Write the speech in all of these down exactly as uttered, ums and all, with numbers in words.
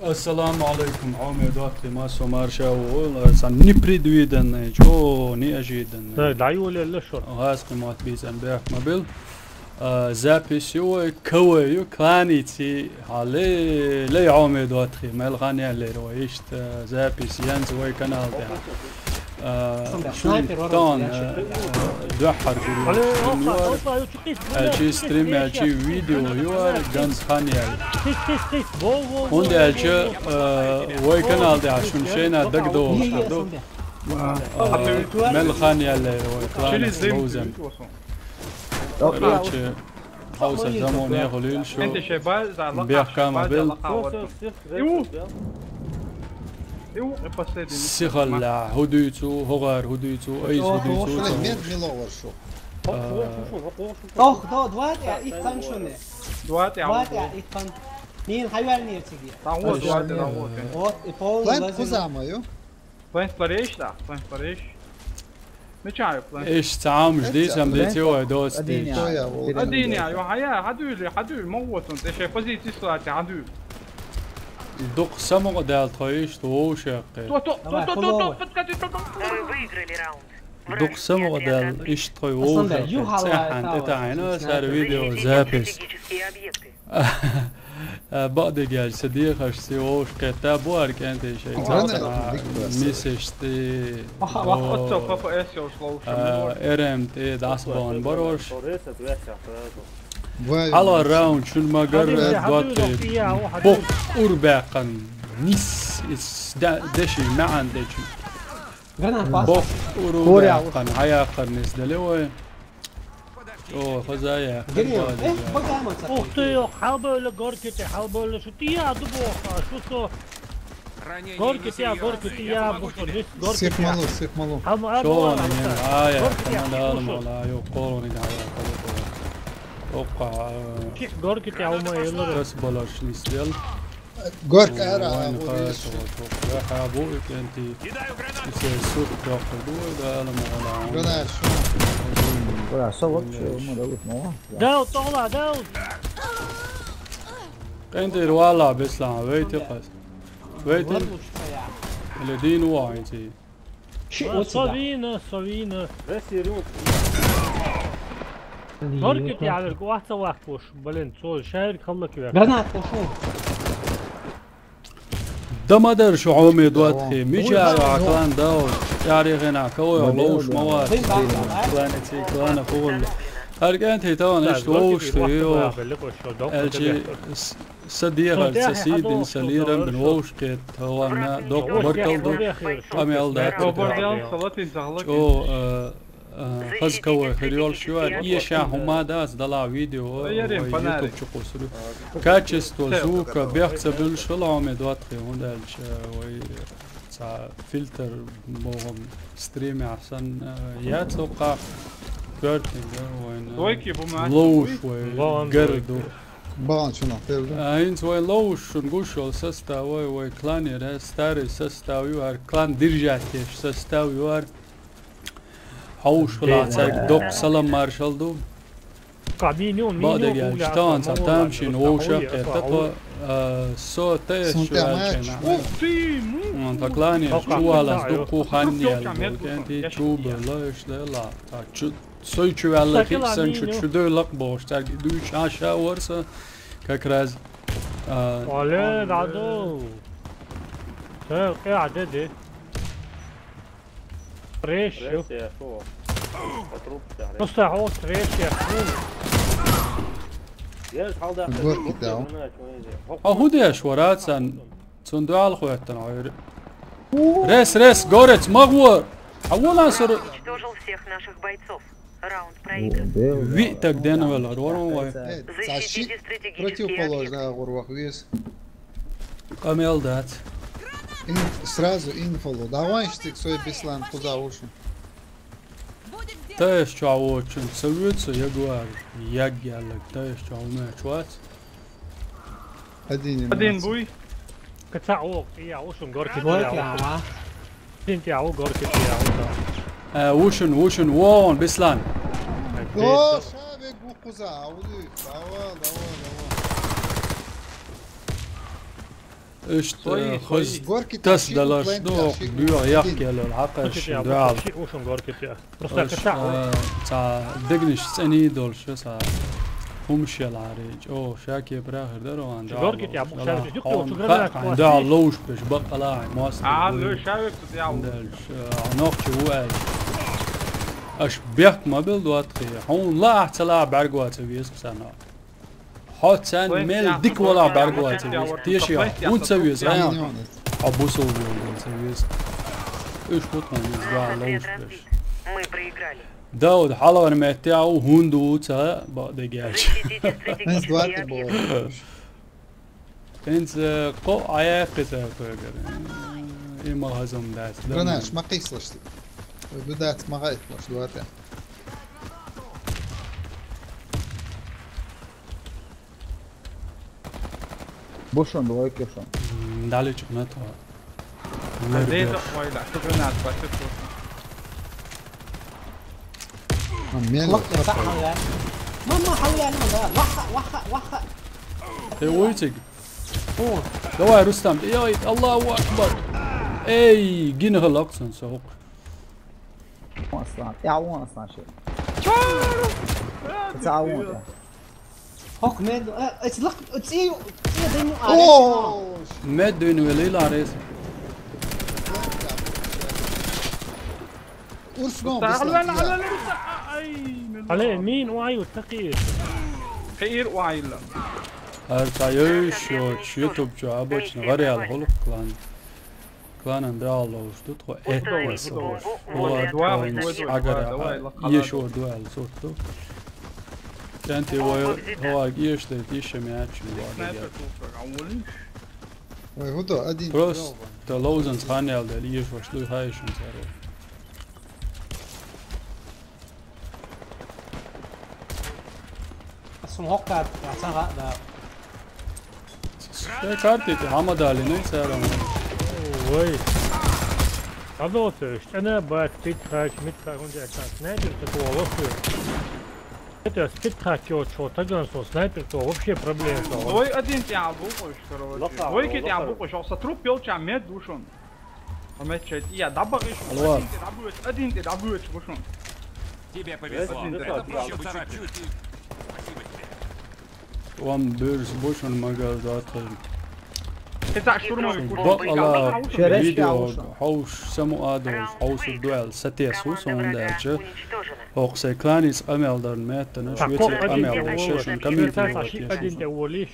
Ассаламу алейкум, Ӏомер доттагӀий, массо марша ву, сан непредвиденный, чӀо неожиданный. Да, да, юлелла шо. Газ къимат бийсан бехк ма бил. А, запись ю вай, КВ ю, кланици, хьале, лей Ӏомер доттагӀий, мел хан яллер вай, иштта запись янз вай канал тӀа. А, шун тан, а, дуьххьара гур ю, шун юар, аьлчи стрим, аьлчи видео юар, ганз хан ял. ХӀунда аьлча, а, вай канал тӀа шун шайна дагадогӀуш ду. А, мел хан яллер вай, кланици ловзан. Короче, хьовса замане хулийла шу. Бехк ма бил. Иу. Иу, последний. Сихалла, хӀу дуьйцу, хӀогӀар хӀу дуьйцу, айс хӀу дуьйцу, ца мед миловар шу. А. Ох, до, два тӀе, итт хан шуна. Два тӀе, два тӀе, итт хан. Мин хьайварнер циге. Та вот, два тӀе, два тӀе. Вот, и полный. План лазим. Кузама ю? План пареш, да, план пареш. Мича ю план? Иш цамж дийсам дийци вай доцти. Адини, ю, хьая, хьадуьйли, хьадуьйли, ма вот он, тӀе шай позици слати, хьадуьйли. Дукха самукъадал тхо иштта вовшех кхе. То, то, то, то, то, то, подходи, то, то. Вы выиграли раунд. Дукха самукъадал иштта тхо вовшех кхе. ЦӀеххьана тӀе таӀийна сара видео запись. Бакъдерг аьлча, сан дехарш цига вовшахкхетта бу ара кӀентий шайн цхьацца мисашца. Оццо П П С йолуш ловш. А, Р М тӀе дӀасабахна барош. Хьалха раунд шуна ма гарра, доттагӀий. Боккъур баьккхина. Нис, ис да-, деши маьӀан дечу. Боккъур баьккхина, хьаяккхар нис деле вай. О, хоза я. Ух ты, ёх, хьалбевлла горки тӀе, хьалбевлла шу тӀе а ду боху, а шу со. Горки тӀе а, горки тӀе а бу шу, нис горки тӀе а. Сих малу, сих малу. Хьалма а бу а, а, я, горки тӀе а, шу. Ма дала, ма дала, ю, колони да, я, колони. Окка, а. Чих горки тӀе а, ума еллара. Кас балаш нис дел. Горка ара, вайн а, хаа, вуйш. Тохо, тохо. Яха, бу и кӀентий. Исе сур доккха ду, да, ала ма ала. Гана, шу. Гана, со вообще, ма да, вот, ма. Дал, тола, дал. КӀентий вала, Беслан, вейти къас. Вейти. Или дин вайти. Ши, ма, вот сюда. Со вина, со вина. Весь и рюк. Горки тӀе а верг, вац а ваккхуш, блин, цо шаьрга халлак вер. Гранат пошёл. Дан ма дара шу, Ӏомер доттагӀий. Мича ю, Аклан, дал. ТӀаьхьарехьа кхо вай ловш ма вац. Аклан, ци, Аклан, хӀуъа. ХӀара кӀентий тахана иштта вовшахтуьйху. Аьлчи с-, Сан дехар, сан сий дина, сан лерам бина вовшахкхетта, хӀаванна доккха баркалла ду, къамел дац. ЧӀо, а, а, хаза КВ хир йолуш ю, ара, эша хӀума дац, дала видео вай YouTube чу кхуссур ю. Качество звука бехк ца буьллуш хила, Ӏомер доттагӀий, хӀунда аьлча вай цхьа фильтр бохам стримехь санна, а, яц хӀокхахь коьртаниг, вайна ловш вай гар ду. Баханчунах тера ду. А, хӀинца вай ловш шуна гуш йолу состав, вай, вай кланера старый состав ю, хӀара клан держать деш состав ю хӀара. Хьовш хила цаьрга доккха салам маршалла ду. Бакъдерг аьлча, тахана цхьа тамашийна вовшах кхетта тхо, а, со тӀе а шу аьлча. Ух ты, ну! Тхан кланера чу валанца дуккха хан яьлла болу кӀентий чу бевлла, иштта лела. Тхо чу Сой чу ваьлла хиъ санна чу, чу девлла-кх бохуш, цаьрга дуьйцуш Ӏаш а вара со, как раз, а, Оле, Даду! Сел, кхе а де де. Реш ю. Реш я, фу. По трубке, реш. Просто хьо реш я, фу. Еш хьалдаккха. Горки тӀе. А хӀун деш вара царна? Цунна дуьхьал хӀоьттина хьо. Рес, рес, горец, ма гӀо! Хьан волан сара? Уничтожил всех наших бойцов. Раунд проигран. Виъ таг денвелла, ророн вай. Э, цхьа шиъ противоположный агӀор ваха веза. Къамел дац. Ин-, сразу инфа ло. Давай, штик, сой Беслан кхуза ву шун. Тайс чохь воцучун ца воьду со, Ягуар, яг яьлларг, тайс чохь ву меч вац. Один, один буй. Каца ву, я ву шун горки. Горки, ага. Синтя ву горки, я ву да. Э, ву шун, ву шун, вон, Беслан. О, ша вегу кхуза, а ву дуй. Давай, давай, давай. Иштта, хоза тасадаларш ду, хӀокху боьха яккхий ялар хьакхаьчча дуьхьал. Шиъ ву шун горките. Просто кхин цхьаъ ву. Цхьа дегнаш цӀена долуш, цхьа хӀумаш ялахьара. О, ша кепара хир дара ван. Горките, я бу шайбиш дукха, чу гранат. Дуьхьал ловш беш, баккъала хьайн мостагӀа. А, ну, шавек тут я. Дальше, нохчи ву аьлла. Аш бехк ма бил доттагӀий. Хьуна лаахь ца лаахь бӀаьрго ца веза санна. Хьо царна мел дика валахь бӀаьрго ца веза. Теша яхь, хӀунда ца веза, хьан? Хьо бусалба волча ца веза. Уьш бу тхуна иза дуьхьал ловш беш. Мы проиграли. Дауд, хьалхара метте а ву, хӀунда ву ца бакъдерг аьлча. Хьинца дуьхьа тӀе боху. Хьинца кхоъ Ӏаяьккхи ца кхоьгара. И ма хазам дац. Гранаш, ма кхийсалаш. Ой, ду дац, ма гӀайтталаш, дуьхьа тӀе. Бу шун, вай ке шун. М, дали чукна то. Лер Зейд беш. Вай да, шу гранат, бачу шу. А, мел. Лакта, са хьалвер. Мама, хьалвер, мама, ваха, ваха, ваха. Э, уйциг. О. Давай, Рустам, ой, Аллаху Акбар. Эй, гина халаксан, сохук. Аслан, я вон Аслан ши. Чё? Ца вон, я. ХӀокху мед-, э, эцу лакха, цӀе ю, цӀе дай ю, а, О! Мед дуьйна велийла арес. Урс гон, Руслан, бислан, Руслан, я. Руслан, Руслан, ай, мин Алло, Руслан. Мин, вай, вот такие. Кхиир вайла. Ар ца йойш, йоч, YouTube чу обычно гӀараял хӀуллакх клан. Кланан дуьхьал ловш ду тхо, эт эс ловш. Хьо тхоьнца хьагара хьа, ешо дуьхьал сурт ду. КӀентий вай хьоьга эшадайта йиш ма яц шуна вагар. Ой, хӀу до, один. Просто ловзанца хан ял дела, ешош дуй хай шуна царо. Ас хӀун хӀокху карта тӀехь ца хаьа дара. Шайн карта тӀе хьама далийна цара. Вай. Хьадоцуш, тӀена бац, питхач, митхач, хӀунда аьлча снайпер ца тухуш ву. Это питхач йоцу таган со снайпер то вообще проблема со. Вай один тӀе букъуш, короче. Вай ке тӀе букъуш, со труп йолча мед ду шуна. Хьо мет шайта, я, дӀабахийша, Алло. Один тӀе дӀабоьдуш, один тӀе дӀабоьдуш бу шуна. Тебе повезло. Один тӀе. Это просто царапина. Спасибо тебе. Вам бирс бу шуна магаза тхайна. ХӀинца штурмовик ву шуна. Бакъала видео хьовш саму а долуш, хьовсур ду аьлла сатесна ву со, хӀунда аьлча хӀокху сайн кланица къамел дарна меттана, швеций къамел дарна, шайн шуна комментарий ватеш ву шуна.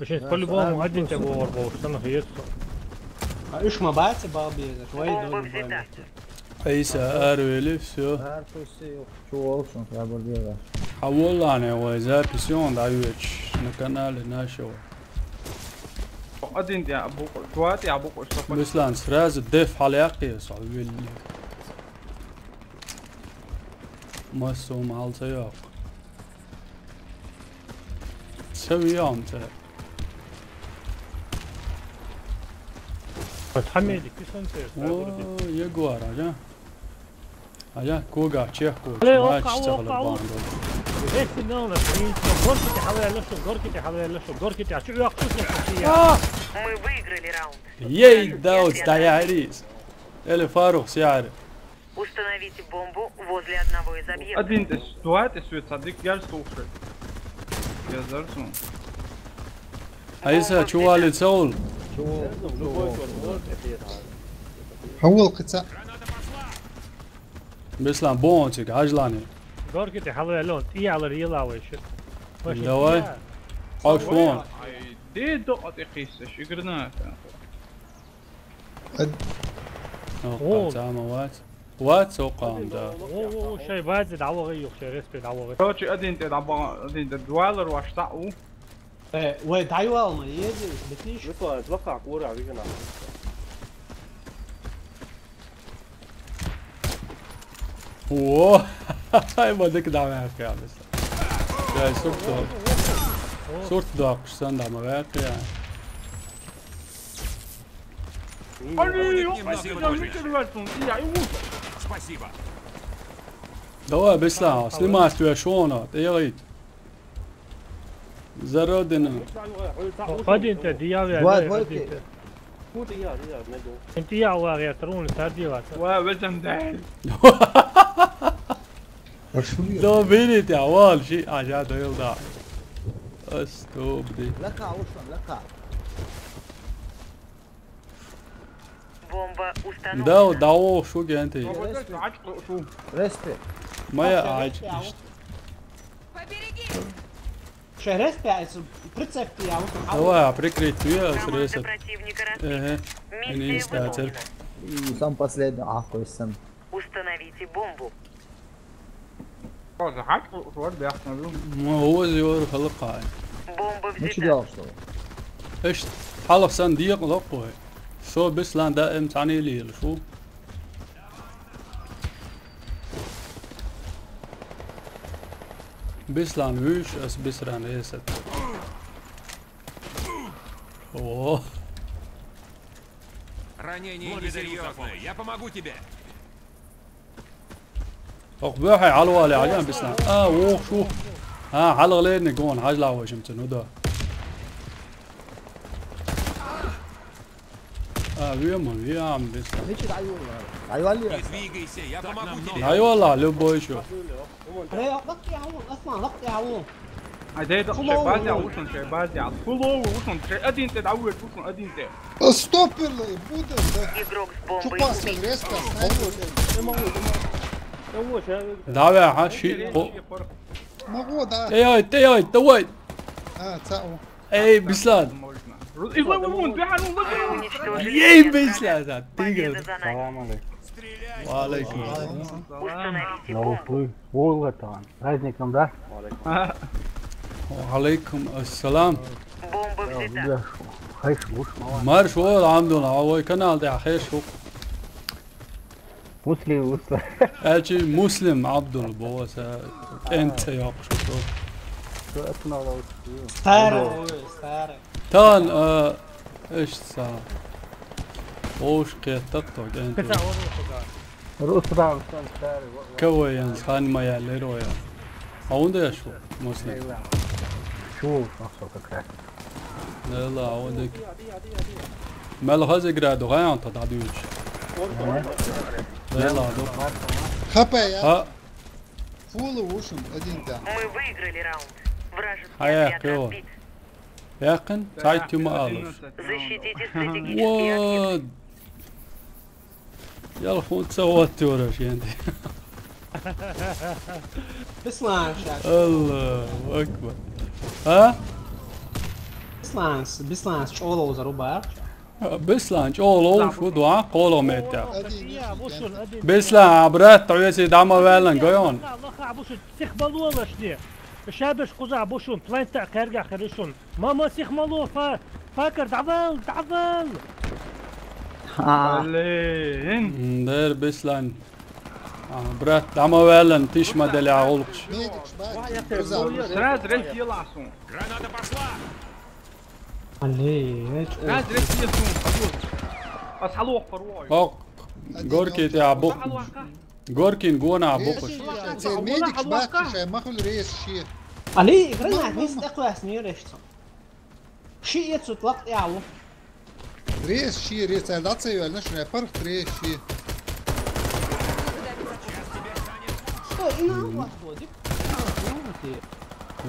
Шен по-любому один тӀе вогӀур болуш санна хеташ со. А уьш ма бац бал безаш, вай дон бан. Айса аравели, всё. Ар пусть чу волчун хабар дера. Хьан воллахьне вай запись йон дӀайоьдуш на канале нашего. Один тӀе букъу, два тӀе букъу, что Беслан, сразу деф хьалаяккхий со велли. Массо хӀума хьал ца йоккху. Ца веа хӀума ца. Хьан медик кисан церт? О, Ягуар, а, я? А, я, кога чехкочу, Алло, мача ца хала бан долу. Эсси нана, принц, горките хьалвелла шу, горките хьалвелла шу, горките, а чу оьхку се. А! Мы выиграли раунд. Ей, Дауд, стоя рис. Или Фарух, сяр. Установите бомбу возле одного из объектов. Один тӀе, два тӀе соьца дика герз тухуш. Герз дарс ву. Айса, чу валлий ца волу? Хьан волу кхин цхьаъ? Беслан, бон цига, хьажлани. Горките хьалвелла, тӀе ялар ела вай ши. Давай. Хьош вон. Де до а тӀе кхийсаш, игрна. Ад- О, о. Цхьа ма вац. Вац, оккхам, да. О, о, шай вазе дӀавахе, юха шай респе дӀавахе. Короче, один тӀе дӀабаха, один тӀе дуалар ваш цхьаъ ву. Э, вай дӀайоална, еза, битиш? Ну, то, лака, кура, вижу, нахуй. О, ай, ма дика дӀаваьхкий, я, беса. Я, сурт до. Сурт доккхуш санна дӀа ма ваьхкий, я. Али, Спасибо, ёпта, дружище. Митер вертун, я, и вот. Спасибо. Давай, Беслан, снимай вешона, тӀе яхийта. Зародина. Один тӀе, дьявол, Два, один двойки. ТӀе. Куда я, я, не ду. Инту я вар я трун сардила. Ва, везан дай. Да, видите, а вон, ши, а я доел, да. Астубди. لك عوشهم، لك. Бомба Да, установлена. да, о, шо генти. Респи. Моя ач. Шерес пяйсу, прицеп я. Давай, а прикрыть я с Команда рейса. Противника разбита. Эге. Миссия Иниста выполнена. церк. И сам последний, а, кой сам. Установите бомбу. Тоже хак, вот бяхна. Ма овоз йор халкай. Бомба Ну что взята. делал, что ли? Эш, халк сан диек локой. Со бислан да эм цани лил, шо. Бислан виш, ас бисран эсет. О, Ранение несерьезное. Я помогу тебе. ок бохай алвали алян бислан. А, о, шо. А, халк лени гон, хажла вошим цену да. А, вема, вема бислан. Ничего, дай его, дай его. Не двигайся, я помогу тебе. Ай валла, любой шо. Рэ, лак я вон, Осман, лак я вон. А дай да, Фулоу. Шайбази, а ушан, Шайбази, а Фулоу, ушан, Шай, один те, да, ует, ушан, один те. Стоперлы, будем, да. Игрок с бомбой Чупаса, убит. Респи, остановил. Не могу, не могу. Не могу, сейчас. Давай, ха, ши, о. Могу, да. Эй, ай, ты, ай, давай. А, цао. Эй, бислан. Можно. И ловун, да, ну, ловун. Уничтожили Ей, все бислан, врага. да, ты Победа говоришь. За нами. Ва алейкум. Установите бомбу. Олгатан. Праздником, да? Ва алейкум ассалам. Бомба взята. Бля, хайш, уж, мама. Марш вол, Абдул, а вай канал да хайш вол. Муслим, Муслим. Ачи Муслим Абдул боваса энце яхшо. Что это надо? Старый, старый. Тан, э, эш са. Ош кеттак то генти. Кыца ору куда. Русран, сан старый. Кавайян хан мая лероя. А он да шо, Муслим. Чего уж, что как раз. Лела, а он да. Мел хази граду, гаян та дадуч. Лела, до. Хапе, я. Ха, Фулы ушим, один да. Мы выиграли раунд. Вражеский Хая, отряд кыва. разбит. Якын, сайт юма алыш. Защитите стратегические объекты. Вот. Ял хунца вот тёраш генти. Бислан сейчас. Аллаху акбар. А? Бислан, Бислан, чоло за рубар. Бислан, чоло шу дуа, коло метя. Один, Я, бушун, один. Бислан, брат, то если дама велен гойон. Лаха, бушун, сих балуалашни. Шабеш куза, бушун, планта, карга, харишун. Мама, сих мало, фа, факер, давал, давал. А, Блин. Дер Бислан. А, брат, дама велен, тиш модели аулкш. Медик, шбак, круза. Сразу рейс еласун. Граната пошла. Алле, Сразу рейс еласун. Асхалух парвой. Ок, горки те абук. Асхалуаха. Горкин гона абук. Медик, шбак, шай махул рейс ши. Али, гранат, не стекла с нее решится. Ши ецут лак яу. Рейс ши, рейс, а да цей вельна ши, парх рейс ши. Что, и на вот, Владик?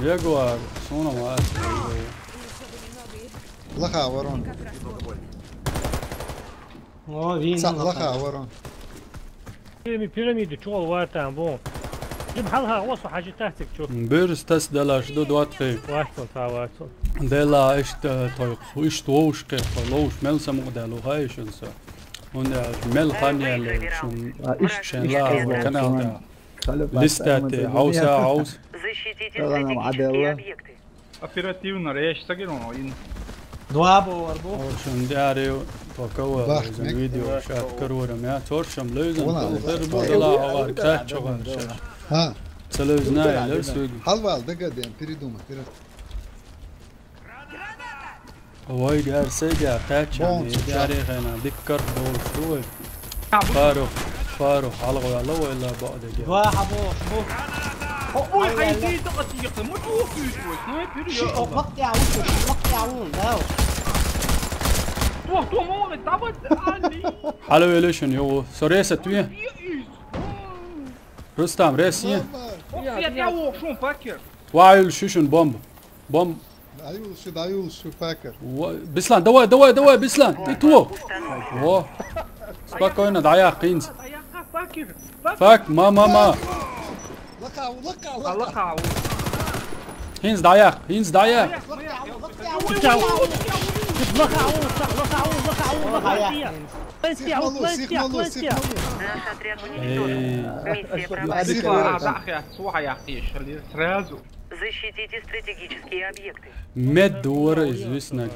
Ягуар, суна ма. Лаха ворон. О, вин. Ца лаха ворон. Пирамида, пирамида, чё, вар там, вон. Жим халха, осу хажи тактик, чё. Бирс тас далаш до двадцать. Варсон, та варсон. Дела ишта той, ишта оушке, лоуш мел саму далу хайшин са. Он я мел хан я ле шун. Ишт шен ла канал да. Листа те, хауса, хаус. Защитите Ладно, стратегические Аделла. Объекты. Оперативно, я сейчас так и ин. Два бо, арбо. О, шун дяре, то кого, Бах, за мек. видео, шат карура, мя, цор шам лезен, Вон, тол вон. фер будала, авар кат чоган шаш. Ха. Целез на, лез уги. Халвал, дага дем, передумай, перед. Вай гарсе дя, кат чам, Бон, чам. Дяре хана, диккар дол шуй. Фару, фару, халга вала вайла баъда дя. Два хабо, шбу. Ой, хайди, да отъехал. Мы тух. Ну, я Ши, о, лак яу, ши, лак яу, да. Хьалавеллачун йогӀу. Со ресет ве. Рустам, рес е. Ваха юлуш ю шун бомба. Бомба. ДӀаюлуш ю, дӀаюлуш ю, Пакер. Ва-, Бислан, давай, давай, давай, Бислан. Ты кто? Во. Спокойно, дӀаяккха хӀинца. Фак, ма, ма, ма. ЛакхӀа, лакхӀа, лакхӀа. ХӀинца дӀаяккха, хӀинца дӀаяккха. Сих малу, сих малу, сих малу. Наш отряд уничтожен. Эй. Миссия провалена. Сразу. Защитите стратегические объекты. Мед дора из виснаг.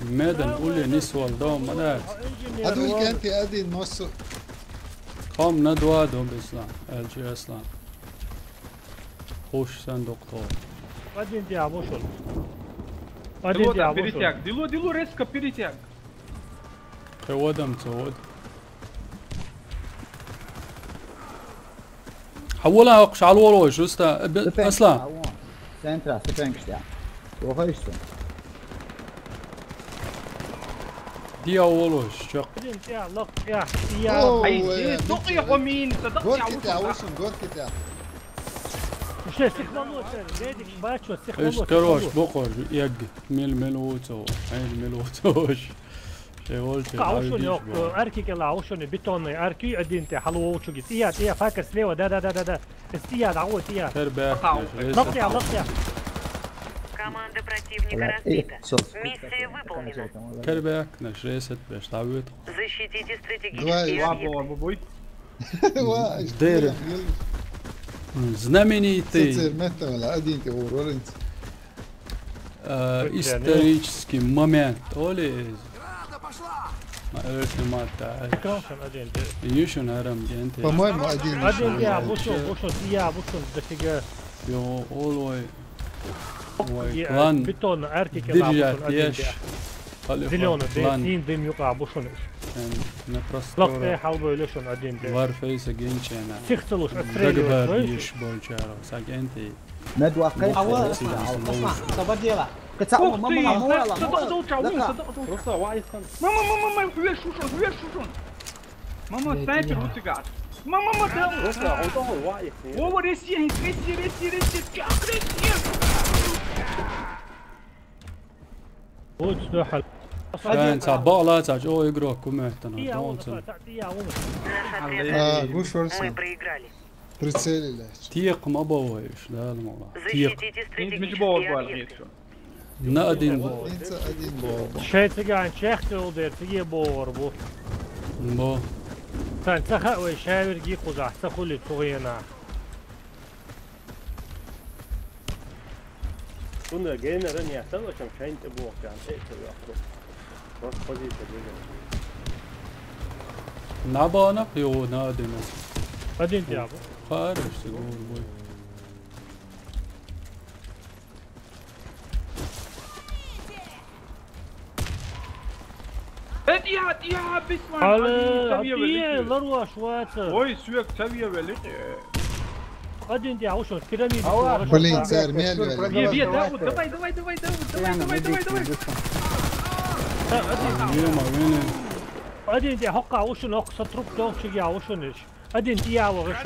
Медан уле нисвал дом, ма дац. Адул кенти один носу. Ком на два дом, Бислан. Элчи Аслан. Хуш сандук то. Один дя вошел. Один дя вошел. Перетяг. Дилу, дилу, резко перетяг. Кхе вадам ца вад. Хьавола хӀокхуш хьалволавой, шуста, э, бе-, Аслан. Центра, ступенькаш тӀехь. Вохуьйш цу? Диа волуш, чакх. Блин, тӀехь, лакх, тӀехь, я. О, ай, ой, ди, ой, дукъе хьо мин, ца дакъ горки тӀехь, вушун, горки тӀехь. Уше сих вало цер, медик бачо, сих вало. Эш, короче, бокъо, ягги, мел, мел вуцо, ай, мел вуцо. Ше волча, кхаушун йокку, арки кела, ушуни бетонный арки, один те, хьалволчуги. Тия, тия, фака слева, да, да, да, да, да. Тия, да, о, тия. Тер баьхкаш, лакъя, лакъя. Команда противника разбита. Миссия выполнена. Тер баьхкаш, ресет беш, да, вет. Защитите стратегические объекты. Два, два, бой. Ва, дер. Знаменитый. Сецер меттамала, один те, о, ролинц. Э, исторический момент, оли? Ма, эрсни матта, э. Микрофон один, да. Юшун арам, генте. По-моему, один. Один, я, вышел, вышел, я, вышел, дофига. Йо, олой. Ой, я, план. Бетон, арки, держать, один, я. Зелёный, дым, син, дым, юка, бушун. Эн, на простора. Лакъе, хьалбой, лешун, один, да. Вар фейса генчена. Сих целуш, отстреливаешь, слышишь? Дагбар еш болчаро, сагенте. Мед ваккхай. Ава, Аслан, сабадела. Каца, ух мама, ты, мама, мама, садак, мама. Садак, садак, садак. Просто ваисан. Мама, мама, мама, хвеш шушун, хвеш шушун. Мама, снайпер, вот ты гад. Мама, мама, да. Просто он того ваисан. Вова, реси, реси, реси, реси, чак, реси. Будь что хал. Эн ца бала ца чо игрок куметтана. Тия, донцен. Тия, тия, тия. А, гуш варсан. Мы проиграли. Прицелили. Текъ ма бовлуш, Дала мукъ лахь. Текъ. Защитите стратегические объекты. На один бо. Инца один бо. Шайн циган чехкал дер, циге богӀур бу. Бо. Сан ца хаьа вай шаверги кхузахь, ца хуьли цу гӀенахь. Шуна генара нехтала шан шайн тӀе бохчан тӀе ца вахту. Просто позиция бежала. Набана пиу на один. Один тябу. Хорош, сигур бой. Э, тӀе, тӀе, бисман, Али, Али, ца ве тӀе, велик. Ларуаш ваца. Ой, суьк, ца ве велик. Один тӀе, хьушур, пирамида. Блин, цар мел ве велик. Ве, ве, давай, давай, давай, давай, давай, давай, давай, давай. Ха, один. Ема, вене. Один тӀе, хӀокха хьушун, хӀокха са труп тохчиг я хьушуниш. Один тӀе я вогӀуш.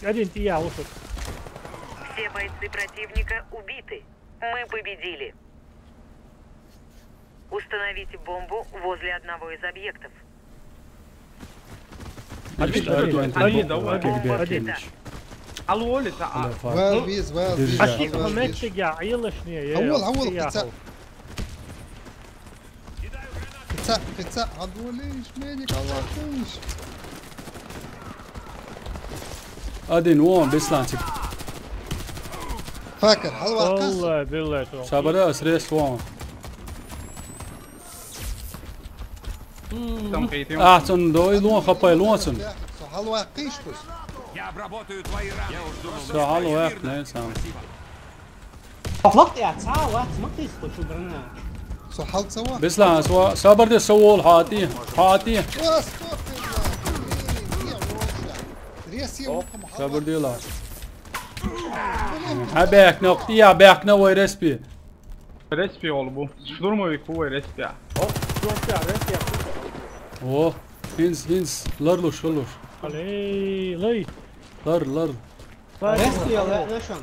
Один тӀе я вогӀуш. Все бойцы противника убиты. Мы победили. Установите бомбу возле одного из объектов. Один, один, один, один, один. Алло, Оля, это, а. Вал виз, вал виз. Хасик, хӀуметтиг я, Ӏелашне, я, Хьавол, хьавол, я, кхин ца. Хьавол. Кхин ца, кхин ца, хьадолийш, медик, хьалакхийш. Один вон, Бесланчик. Факер, хьалаваккха. Алла, билла, то. Сабара, ас рес вон. Там хейтим. А, цун дой лон хапай, лон цун. Со хьалаваккхийш кхуьш. Я обработаю твои раны. Со хьалаваккха, не сам. Флаг я, ца вац, ма кхийс кхуьш, брана. Со хьал ца ва? Беслан, со, сабар де, со вол хьати, хьати. О, стоп, рес я, рес я, сабар де ла. Хьа бехк нокъ, я бехк на вай респи. Респи олу бу. Штурмовик бу вай респи. О, жокъ я, респи я. О, хинз, хинз, ларлуш, ларлуш. Алей, лей. Лар, лар. Респи я, ле, лешон.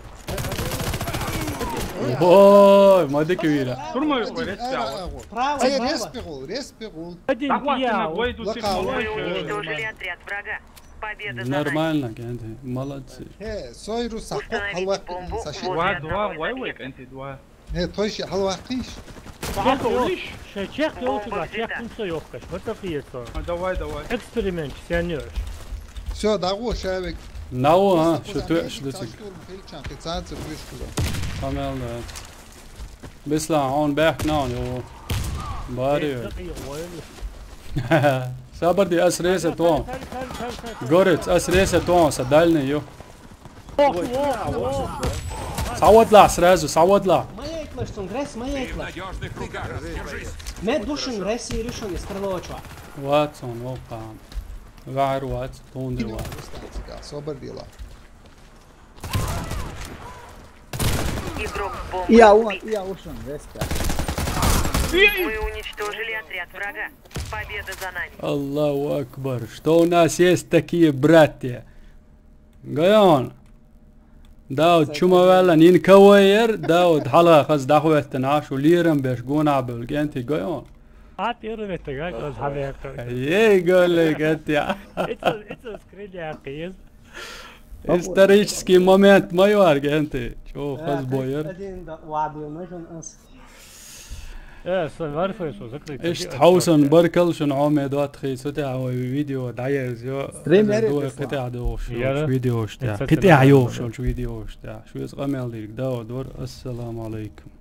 Ой, ма дика вира. Штурмовик вай респи. Право, Эй, право. респи гул, респи гул. Один Захватина пиял. войду Лакал. Мы сиквой. уничтожили отряд врага. Победа за нами. Нормально, кенти, молодцы. Хе, сойру сахо Установить халвак бомбу саши. возле Два, два, одного из вай, объектов. вай, кенти, два. Не, той ши халвак киш. Бахал иш. Ше чек Бомба ёлчуга, чек взята. Кунса ёхкаш. Вот так и есть он. А, давай, давай. Эксперимент, сенёр. Всё, дагу шавик. Нау, а, шу ту, шу ту. Штурм, пилчан, пицанцы, пюшкула. Тамел да. Бисла, он бэк нау, ё. Бари. Сабарди, ас реса тон. Горец, ас реса тон, са дальний, ё. Ох, ох, ох. Саводла сразу, саводла. Ма яйтлаш тун, рес, ма яйтлаш. Ме душин реси ришон из крылочва. Ватсон, опа. Вар ватс, тунди ватс. Собар дела. Игрок с бомбой Я, убит. я ушел, респи. Мы уничтожили отряд врага. Победа за нами. Аллаху акбар. Что у нас есть такие братья? Гайон. Дауд, чума вала, нин кавайер, Дауд, хала хаз дахветтен ашу лирам беш гуна бел, кенти, гайон. Ат ирветтега, газ хавер. Ей, голе, кенти, а. It's a, it's a screen, я, киз. Исторический момент, майор, кенти. Чё, хаз бойер. Один, да, ладно, нужен ас. Э, с-, варфы, со, закрыть. Ишт хаусан баркал шун Омед ватхи, сутя ой видео даяз, ё. Стример Дуэ это кытя душ, Яра. видео шта. Это Кытя сценарий. Ёш, видео шта. Шуэс амел дирк, да, дор. Ассаламу алейкум.